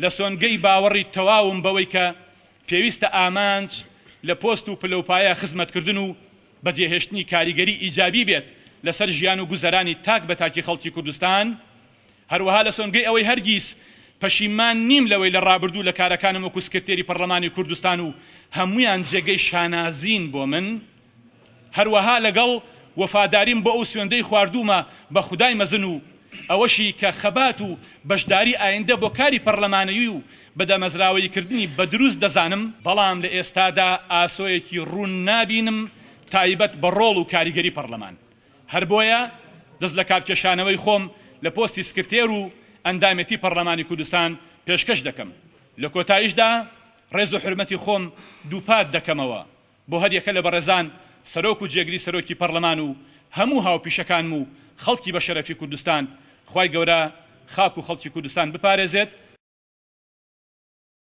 لە سۆنگەی باوەڕی تەواوم بەوەی کە پێویستە ئامانج لە پۆست و پلەوپایە خزمەتکردن و بەجێهێشتنی کاریگەری ئیجابی بێت لەسەر ژیان و گوزەرانی تاک بە تاکی خەڵکی کوردستان، هەروەها لە سۆنگەی ئەوەی هەرگیز پەشیمان نیم لەوەی لە ڕابردوو لە کارەکانم وەکو سکرتێری پەڕلەمانی کوردستان و هەموویان جێگەی شانازین بۆ من، هەروەها لەگەڵ وەفاداریم بۆ ئەو سوێندەی خواردوومە بە خودای مەزن و ئەوەشی کە خەبات و بەشداری ئایندە بۆ کاری پەڕلەمانیی و بەدامەزراوەییکردنی بە دروست دەزانم، بەڵام لە ئێستادا ئاسۆیەکی ڕوون نابینم تایبەت بە ڕۆڵ و کاریگەری پەڕلەمان. هەر بۆیە دەست لەکارکێشانەوەی خۆم لە پۆستی سکرتێر و ئەندامێتی پەڕلەمانی کوردستان پێشکەش دەکەم. لە کۆتاییشدا ڕێز و حورمەتی خۆم دووپات دەکەمەوە بۆ هەریەکە لە بەڕێزان سەرۆک و جێگری سەرۆکی پەڕلەمان و هەموو هاوپیشەکانم و خەڵکی بەشەرەفی کوردستان، خوای گەورە خاک و خەڵکی کوردستان بپارێزێت.